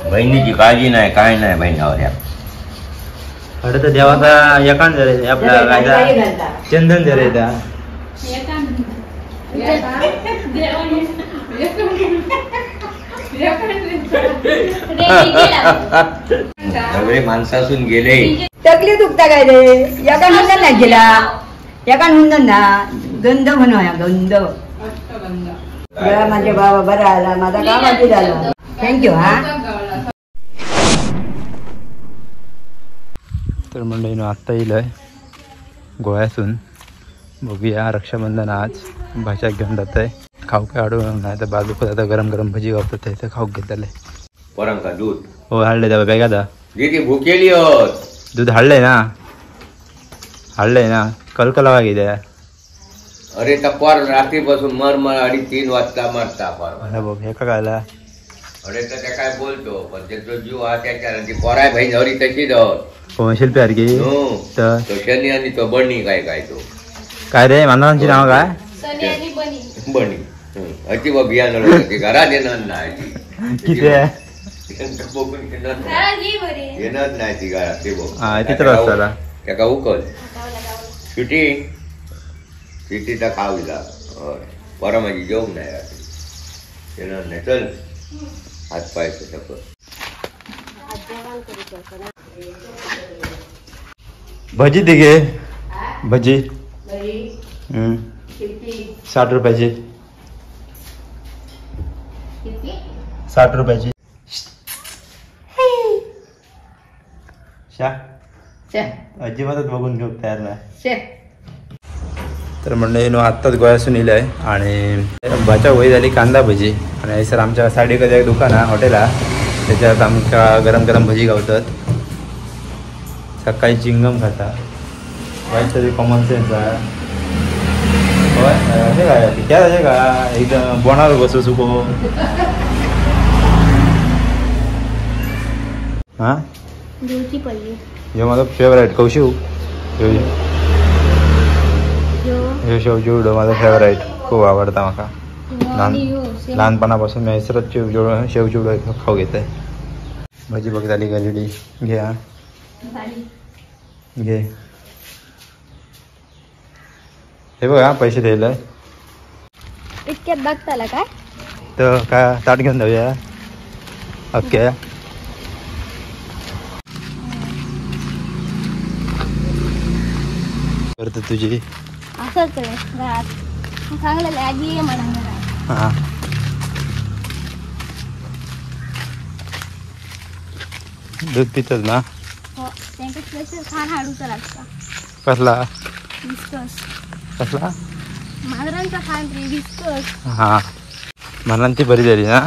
बहिणीची काळजी नाही काय नाही बहिणावर. अरे तर देवाचा एकांत जरे आपला काय चंदन जरे सगळे माणसासून गेले. तकली दुखता काय रे? एका नंदन नाही गेला, एका नंदन ना गंध म्हणूया गंध. माझ्या बाबा बरा आला, माझा गावाची झाला. Thank you. हा तर मंडळीनं आत्ता येईल आहे गोव्यातून. बघूया रक्षाबंधन आज भाषा घेऊन जात आहे. खाऊ काय अडवून नाही तर बाजू आता गरम गरम भजी गावतात तर खाऊ घेतले. पोरांका दूध हो हाडले त्या बॅगा दा दिदी भुकेली होत. दूध हाडलंय ना, हाडलंय ना कलकलावा गेल्या. अरे त्या पोर रात्रीपासून मर मर 3.5 वाजता मरता पोर. बघ हे का कायला. अरे तर त्या काय बोलतो पण त्याचा जीव हा त्याच्या ती पोराय बहीण हरी तशीच आहोत. कोण शिल्पी सारखी तर शनी आणि तो बणी काय काय तो काय रे मानवांची नाव काय? सनी आणि बनी. बनी अशी बियाणं घरात येणार नाही. किती आहे बघून येणार नाही ती घरात. ते बघ तिथं त्याका उकल सुटी सिटीचा खाऊ पोरा माझी जेवण नाही रात्री येणार नाही. चल हात पाय कर. भजी दे गे भजी 60 रुपयाची. 60 रुपयाची. अजिबातच बघून घेऊ तयार नाही. तर मंडळीनो आत्ताच गोव्यासून येईल आहे आणि भाच्या वय झाली कांदा भजी. आणि हयसर आमच्या साडीकडे एक दुकान आहे हॉटेल आहे त्याच्यात आमका गरम गरम भजी गावतात. सकाळी चिंगम खाता वाईट तरी कॉमन सेन्स आहे. होय अशें काय कित्याक अशें काय एकदम बोणार बसो सुको. हां ह्यो माझो फेवरेट कौशिक. ह्यो शेव चिवडो माझा फेवरेट, खूप आवडता म्हाका. लहानपणापासून मी हयसरच शेव चिवडो खाऊ घेतय. भजी बघ झाली गजडी घ्या घे. हे बघा पैसे द्यायला इतक्यात बघताला काय तर काय ताट घेऊन जाऊया. ओके करतो तुझी असंच घरात सांगलेलं आजी ये म्हणा घरात. हां दूध पितच ना? हो त्यांका स्पेशल खाण हाडूचा लागता. कसला? विस्कस. कसला? मांजरांचा खाण रे विस्कस. हां म्हणून ती बरी झाली ना.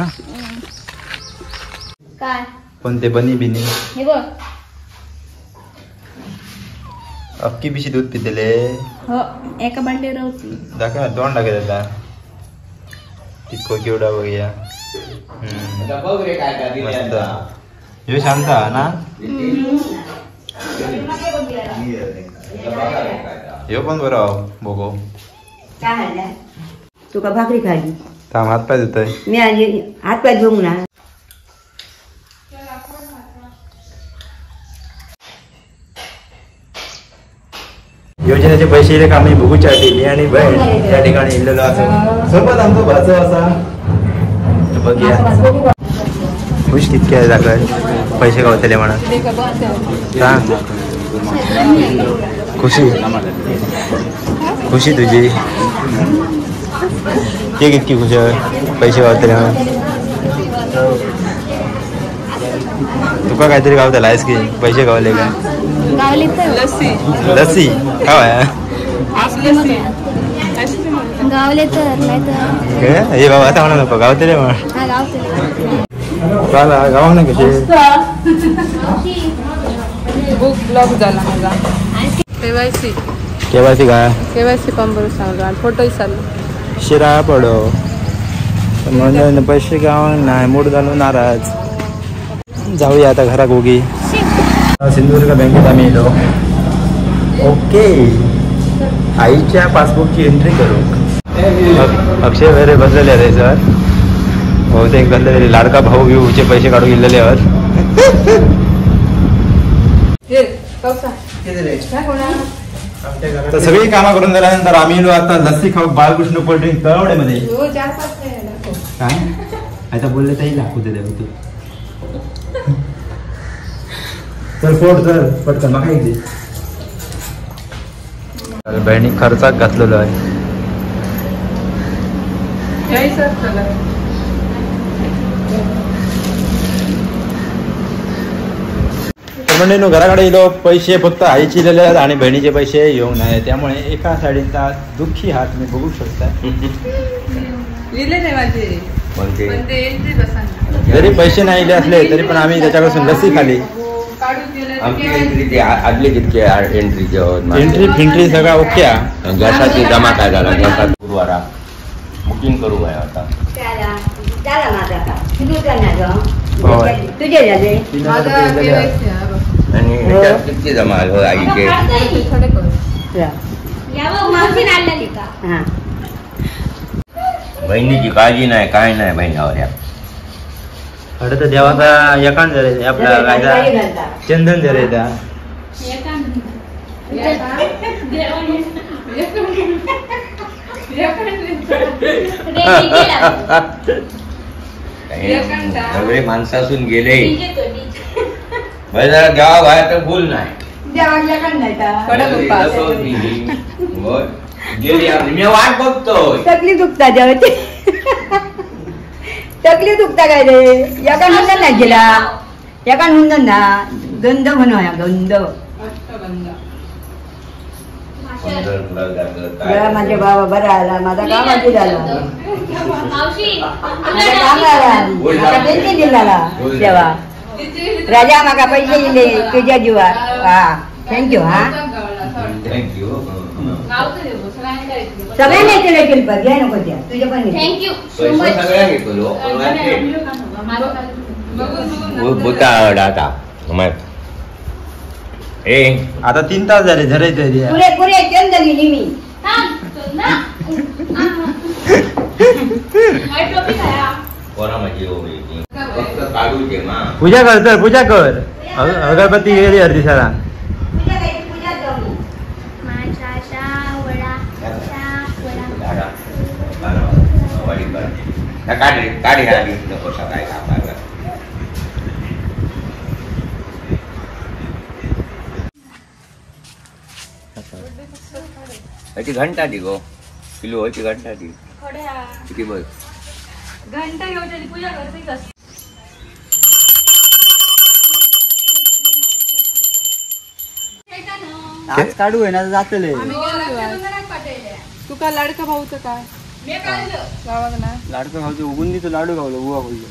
काय पण ते बनी बिनी हे बघ अक्की बिशी दूध पितले. हो एका बाटली रवती दाखव दोन टाके त्याला तितको केवढा बघूया. मस्त ह्यो शांत ना. ह्यो पण बरो बघो. काय तुका भाकरी खाली थांब हात पाय धुतोय मी. हात पाय धुवून ना. योजनेचे पैसे इले का आम्ही बघूच्या मी आणि बहीण त्या ठिकाणी इल्लेलो असो सोबत आमचो भाचो असा. बघूया खुश कितके आहे दाखल पैसे गावतले म्हणा. खुशी खुशी तुझी ते कितकी खुश आहे पैसे गावतले म्हणून. तुका काहीतरी गावतला आईस्क्रीम पैसे गावले का? लस्सी. लस्सी काय गावले तर नाही तर हे बाबा आता म्हणा नको गावतले म्हण. गावले गाव ना कसे बुक ब्लॉक झाला माझा. केवायसी केवायसी काय? केवायसी फॉर्म भरू सांगलो आणि फोटोही चाललो. शिरा पडो म्हणून पैसे गाव नाही मूड झालो नाराज. जाऊया आता घरात गोगी. सिंधुदुर्ग बँकेत आम्ही येलो. ओके आईच्या पासबुकची एंट्री करू. अक्षय वगैरे बसलेले रे सर. बहुतेक कसले लाडका भाऊ बिऊचे पैसे काढून गेलेले आहेत. तर सगळी कामं करून झाल्यानंतर आम्ही लो आता लस्सी खाऊ बाळकृष्ण कोल्ड्रिंक तळवड्यामध्ये. काय आता बोलले तरी लागू दे तू. चल फोड चल पटकन माका एक दे. बहिणी खर्चाक घातलेलो आहे. म्हणजे घराकडे येलो पैसे फक्त आईचे दिले आहेत आणि बहिणीचे पैसे येऊ नये, त्यामुळे एका साईडचा दुःखी हात मी बघू शकता. जरी पैसे नाही इले असले तरी पण आम्ही त्याच्यापासून लस्सी खाली. एंट्री फिंट्री सगळा ओके. गॅसाची जमा काय झाला गॅसात गुरुवारा बुकिंग करू काय आता तुझे झाले आणि किती जमा हो आईचे बहिणीची काळजी नाही काय नाही बहिणावर. अरे तर देवाचा एकांत झाले आपला काय चंदन झाले त्या सगळे माणसासून गेले जरा देवा बाहेर तर भूल नाही गेली मी वाट बघतोय. तकली दुखता देवाची तकली दुखता काय रे. एका नंदन नाही गेला एका नंदन ना गंध म्हणूया गंध. माझ्या बाबा बरा आला माझा कामाची झाला माझा काम आला माझा पेन्शन दिला तेव्हा राजा माका पैसे दिले तुझ्या जीवात. हा thank you. हा thank you सगळ्यांना केलं कृपा घ्या नको त्या तुझ्या पण thank you आता 3 तास झाले झरायचे पुरे पुरे चंद गेली मी. पूजा कर सर पूजा कर अगरबत्ती गेली अर्धी सारा. घंटा दी गो किलो होती घंटा दी किती बघ घंटा घेऊन पूजा करते. आज काढू आहे ना जातले. तुका लाडका भाऊचं काय लाडका भाऊचे उगुंदीचं लाडू खावलं बुवा बोललो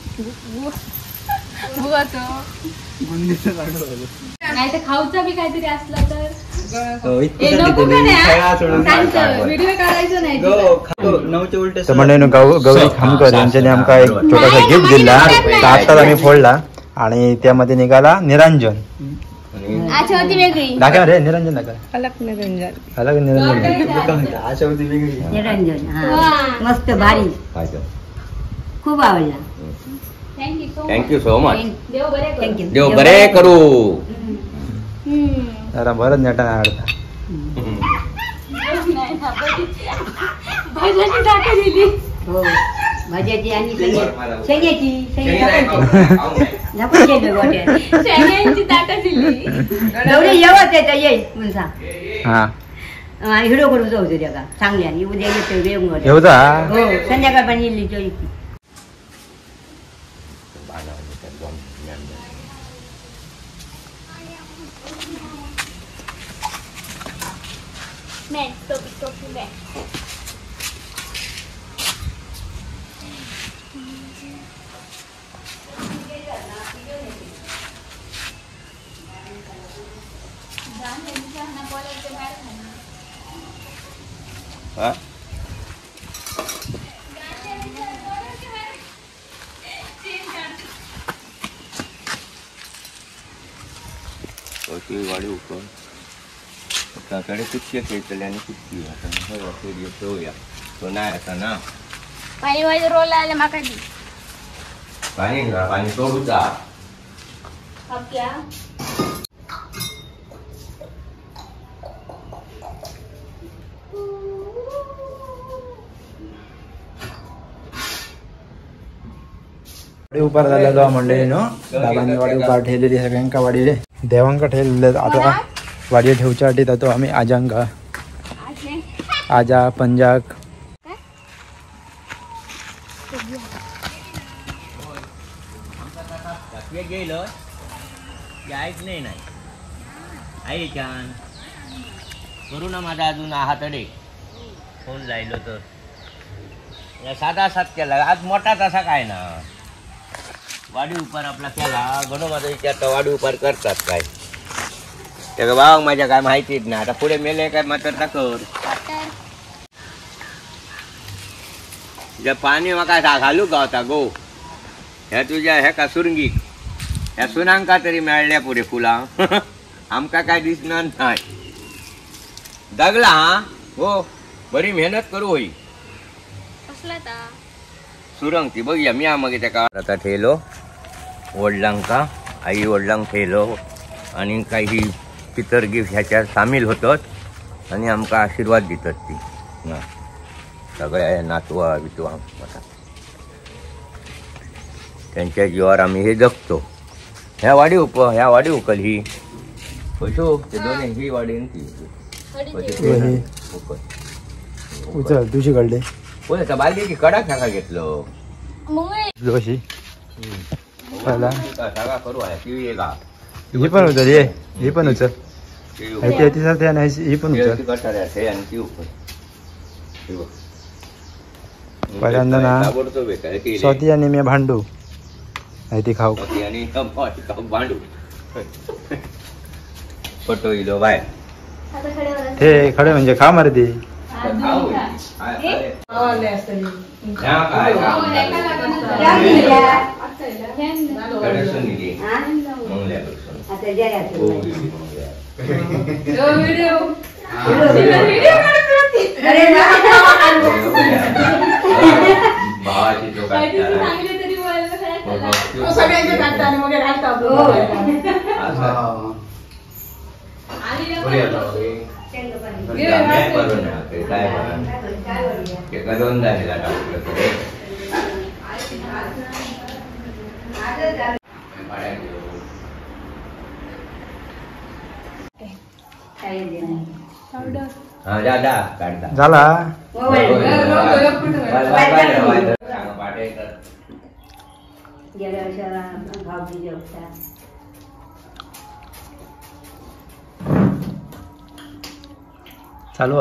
बुंदीचं लाडू खावलं नाही तर खाऊचा बी काहीतरी असला तर तर म्हणजे गौरी खामकर यांच्याने आमका एक छोटासा गिफ्ट दिला तर आत्ताच आम्ही फोडला आणि त्यामध्ये निघाला निरंजन. दाखव रे निरंजन दाखव. अलग निरंजन अलग निरंजन आशावती वेगळी निरंजन. हा मस्त भारी खूप आवडला. Thank you so much. Thank you देव बरे करू. जरा बरंच नेटाने आवडता. हो भाज्याची आणि शेंग्याची गौरी येवत येता येईल म्हणून सांग. हा हिडो करू जाऊ त्याका चांगल्या उद्या येतो वेळ येऊचा. हो संध्याकाळ पण येईल. गाडी उकळून कडे कितके खेळतले आणि कितकी आता ठेवूया तो नाही आता ना रोल आले माका दी. पाणी पाणी सोडूचा. वाडी उपार झाला तो मंडळीनो. बाबांनी वाडी उपार ठेवलेली सगळ्यांका वाडी देवांका ठेवलेले. आता वाडी ठेवच्या जातो आम्ही आजांका आजा पंजाक. गेलं नाही नाही आई छान करू ना माझा अजून हातडे फोन लायलो तर साधा सात केला आज मोठा तसा काय ना वाडी उपार आपला केला गणो माझा विचारता वाडी उपार करतात काय त्याका बाबा माझ्या काय माहितीच ना. आता पुढे मेले काय मात्र कर तुझ्या पाणी म्हाका घालू गावता गो ह्या तुझ्या ह्या सुरंगीक ह्या सुनांका तरी मेळल्या पुरे फुलां आमकां काय दिसणार नाही. दगला हा हो बरी मेहनत करू होई सुरंग ती बघूया मी मागीर तेका आता ठेलो वडिलांका आई वडिलांक ठेलो आणि काही पितर गिफ्ट ह्याच्यात सामील होतात आणि आमकां आशीर्वाद दितात ती ना सगळ्या नातवा बितवा त्यांच्या जीवावर आम्ही हे जगतो. ह्या वाडी उप ह्या वाडी उकल ही पशु ते दोन्ही ही वाडी ती उकल उचल तुझी कडले कोण बालदी कडा खाका घेतलो अशी सगळा करू आहे ती एक ही पण उचल ये ही पण उचल ही पण उचल आणि ती उकल पहिल्यांदा ना स्वाती आणि मी भांडू ती खाऊ आणि भांडू फोटो इलो बाय ते खडे म्हणजे खा मारे ती. झाला चालू आ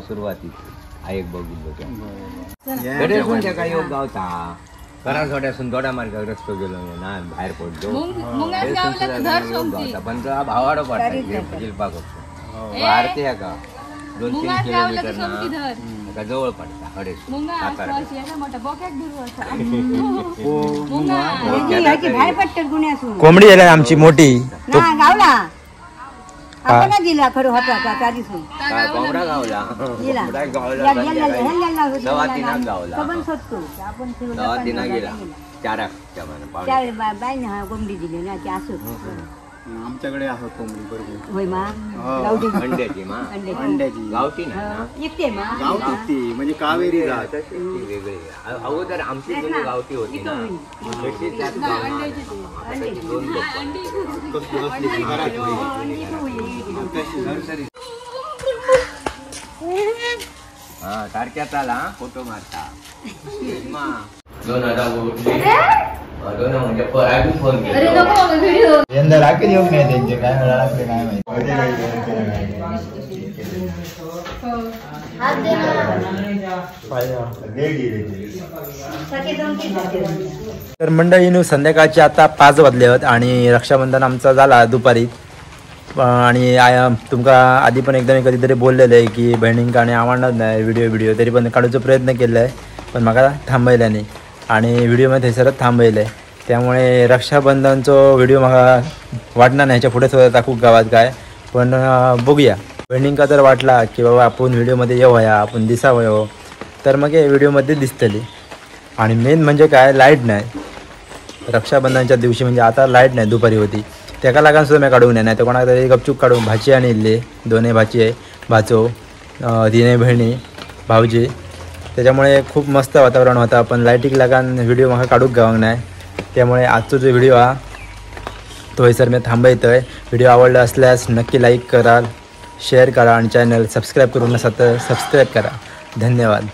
सुरुवाती एक बघितलं योग गावता करासवाड्यासून दोडा मार्गावर रस्तो गेलो ना बाहेर पडलो पण भावाडो पडता शिल्पा करतो भारती का 2-3 किलोमीटर ना जवळ पडता हडेस कोंबडी झाली आमची मोठी गावला आपण दिला खरं होता त्या दिवशी कोंबडा गावला सवातीना गेला चार बाई ना कोंबडी दिली ना ती असो आमच्याकडे आहे कोंबडी बरोबर होय मा गावठी अंड्याची मा अंड्याची गावठी ना एकते मा गावठी ती म्हणजे कावेरी जात वेगळी अगोदर आमची जुनी गावठी होती ना तशी जात हा सारख्या चाला फोटो मारता 2000 उठली दोन म्हणजे परागी फोन केलो यंदा राखी देऊ नाही त्यांचे काय मला लागले काय माहिती. तर मंडळींनो संध्याकाळचे आता 5 वाजले आहेत आणि रक्षाबंधन आमचा झाला दुपारी. आणि तुमका आधी पण एकदा मी कधीतरी बोललेलं आहे की बहिणींका आणि आवडणार नाही व्हिडिओ व्हिडिओ तरी पण काढूचा प्रयत्न केला आहे पण म्हाका थांबयला नाही आणि व्हिडिओमध्ये थंयसरच थांबयलं आहे. त्यामुळे रक्षाबंधनचो व्हिडिओ म्हाका वाटणार नाही ह्याच्या पुढे सुद्धा दाखवू गावात काय, पण बघूया. बहिणींका जर वाटला की बाबा आपण व्हिडिओमध्ये येऊया आपण दिसावयो तर मग हे व्हिडिओमध्ये दिसतली. आणि मेन म्हणजे काय लाईट नाही रक्षाबंधनच्या दिवशी, म्हणजे आता लाईट नाही दुपारी होती त्याका लागून सुद्धा मी काढून नाही तर कोणाक तरी गपचूप काढून भाची आणि इल्ली दोन्ही भाची आहे भाचो तिने बहिणी भाऊजी, त्याच्यामुळे खूप मस्त वातावरण होता. पण लाईटीक लागून व्हिडिओ म्हाका काढूक गावंक नाही, त्यामुळे आजचो जो व्हिडिओ हा तो हयसर मी थांबयतोय. व्हिडिओ आवडला असल्यास नक्की लाईक करा, शेअर करा आणि चॅनल सबस्क्राईब करून नसाल तर सबस्क्राईब करा. धन्यवाद.